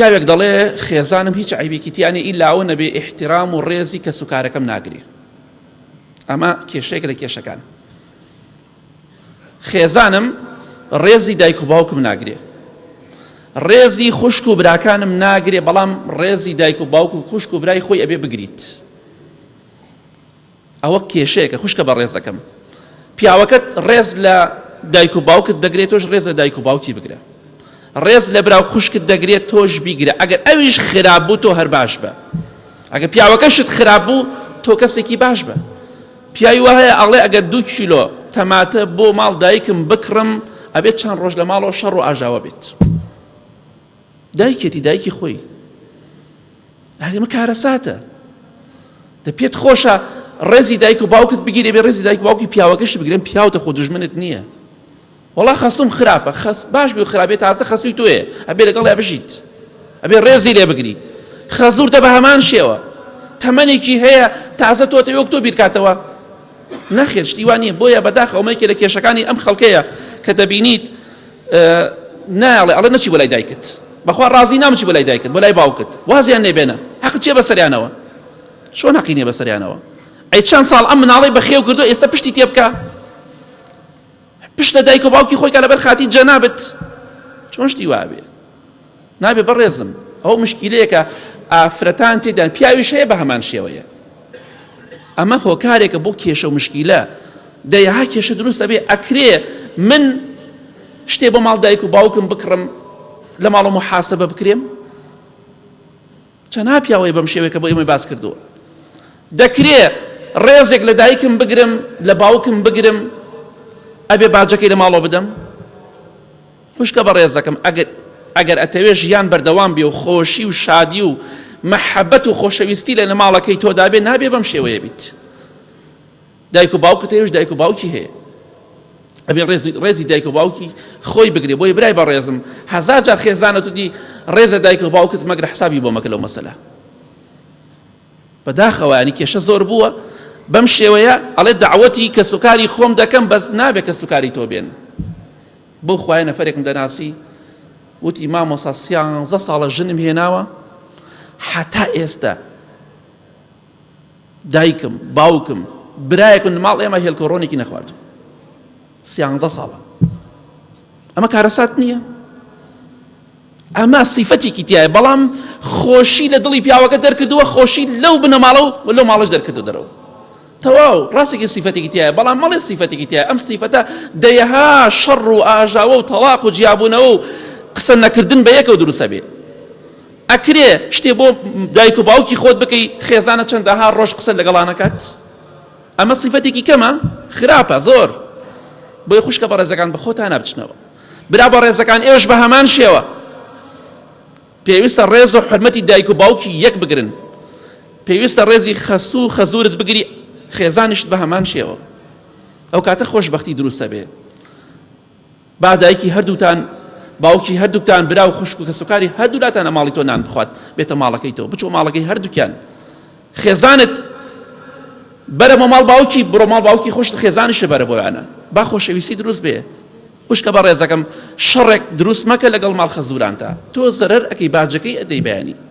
پیاوێک دەڵێ خێزانم هیچ عەیبێکی تیا نیە ئیلا ئەوە نەبێ ئیحترام و ڕێزی کەسوکارەکەم ناگرێ. ئەمە کێشەیەکە لە کێشەکان. خێزانم ڕێزی دایک و باوکم ناگرێ، ڕێزی خوشک و براکانم ناگرێ، بەڵام ڕێزی دایک و باوک و خوشک و برای خۆی ئەبێ بگریت. ئەوە کێشەیەکە خوشکە بەڕێزەکەم. پیاوەکەت ڕێز لە دایک و باوکت دەگرێت تۆش ڕێز لە دایک و باوکی بگرە. ڕێز لە برا و خوشکت دەگرێت تۆش بیگرە. ئەگەر ئەویش خراپ بوو تۆ هەر باش بە. ئەگەر پیاوەکەشت خراپ بوو تۆ کەسێکی باش بە. پیاوی وا هەیە ئەڵێ ئەگەر دوو کیلۆ تەماتە بۆ ماڵ دایکم بکڕم ئەبێت چەند ڕۆژ لە ماڵەوە شەڕ و ئاژاوە بێت. دایکێتی دایکی خۆی. ئەمە کارەساتە دە پێت خۆشە ڕێزی دایک و باوکت بگیرێ بێ ڕێزی دایک باوکی پیاوەکەش بگرن پیاوتە خۆ دژمنت نییە وەڵا خەسم خراپە خەس باش بێ خراپێ تازە خەسوی تۆیە ئەبێ لەگەڵ بژیت ئەبێ ڕێزی لێ بگری خەزورتە بە هەمان شێوە تەمەنێکی هەیە تازە تۆ تەوێک تۆ بیرکاتەوە نەخێر شتی وان نییە بۆیە بەداخەوە مەیکە لە کێشەکانی ئەم خەڵکەیە کە دەبینیت نایەڵێ ئەڵێ نەچی بۆ لای دایکت بەخوا ڕازی نام چی بۆ لای دایکت بۆ لای باوکت وازیان لێ بێنە حەقت چیە بەسەریانەوە چۆن حەقی نییە بەسەریانەوە ئەی چەند ساڵ ئەم مناڵی بەخێو کردو ئێستا پشتی تێ بکە پشت لە دایک و باوکی خۆی کە لەبەر خاتی جەنابت چۆن شتی وابێ نابێ بەڕێزم ئەو مشکیلەیەکە ئافرەتان تێدان پیاویش هەیە بە هەمان شێوەیە ئەمە هۆکارێکە بۆ کێشە و مشکیلە دەیەها کێشە دروست ئەبێ ئەکرێ من شتێ بۆ ماڵ دایک و باوکم بکڕم لە ماڵە محاسبە بکرێم چەنها پیاوەیە بەم شێوەیە کە بۆ ئێمەی باس کردووە دەکرێ ڕێزێک لە دایکم بگرم لە باوکم بگرم ئەبێ باجەکەی لە ماڵەوە بدەم خوشکە بەڕێزەکەم ئەگەر ئەگەر ئەتەوێ ژیان بەردەوام بێ و خۆشی و شادی و مەحەبەت و خۆشەویستی لە ماڵەکەی تۆدا بێ نابێ بەم شێوەیە بیت دایک و باوکت هەیەش دایک و باوکی هەیە ئەبێ ڕێزی ڕێزی دایک و باوکی خۆی بگرێ بۆیە برای بەڕێزم هەزار جار خێزانە تو دی ڕێزە دایک و باوکت مەگرە حسابی بۆ مەکە لەو مەسەلە بەداخەوە ینی کێشە زۆر بووە بەم شێوەیە ئەڵێ داوەتی کەسوکاری خۆم دەکەم بەس نابێ کەسوکاری تۆ بێن بۆ خوایە نەفەرێکم دەناسی وتی مامۆسا سیانزە ساڵە ژنم هێناوە حتا ئێستا دایکم باوکم برایەکم لە ماڵ ئێمە هێلکە ڕۆنێکی نەخواردو سیانزە ساڵە ئەمە کارەسات نییە ئەمە سیفەتێکی تایە بەڵام خۆشی لە دڵی پیاوەکە دەرکردووە خۆشی لەو بنەماڵە و لەو ماڵش دەرکردو دەرەوە تەواو ڕاستێکی سیفەتێکی تایە بەڵام مەڵێ سیفەتێکی تایە ئەم سیفەتە دەیەها شەڕ و ئاژاوە و تەڵاق و جیابوونەوە و قسە نەکردن بە یەکەوە دروستە بێ ئەکرێ شتێ بۆ دایک و باوکی خۆت بکەی خێزانە چەندەها ڕۆژ قسە لەگەڵا نەکات ئەمە سیفەتێکی کەمە خراپە زۆر بۆی خوشکە بەڕێزەکان بە خۆتانە بچنەوە برا بەڕێزەکان ئێش بە هەمان شێوە پێویستە ڕێز و حرمەتی دایک و باوکی یەک بگرن پێویستە ڕێزی خەسوو خەزورت بگری خێزانیشت بە هەمان شێوە ئەو کاتە خۆشببختی دروستە بێ با دایکی هەردووتان باوکی هەردووکتان برا و خوشک و کەسوکاری هەردوولاتان لە ماڵی تۆ نان بخوات بێتە ماڵەکەی تۆ بچۆ ماڵەکەی هەردووکیان خێزانت بەرە بۆ ماڵ باوکی بڕۆ ماڵ باوکی خۆشت خێزانیشە بەرە بۆیانە با خۆشەویستی دروست بێ خوشکە بە ڕێزەکەم شەڕێک دروست مەکە لەگەڵ ماڵ خەزورانتا تۆ زەرەر ئەەکەی باجەکەی ئەدەی بەیانی.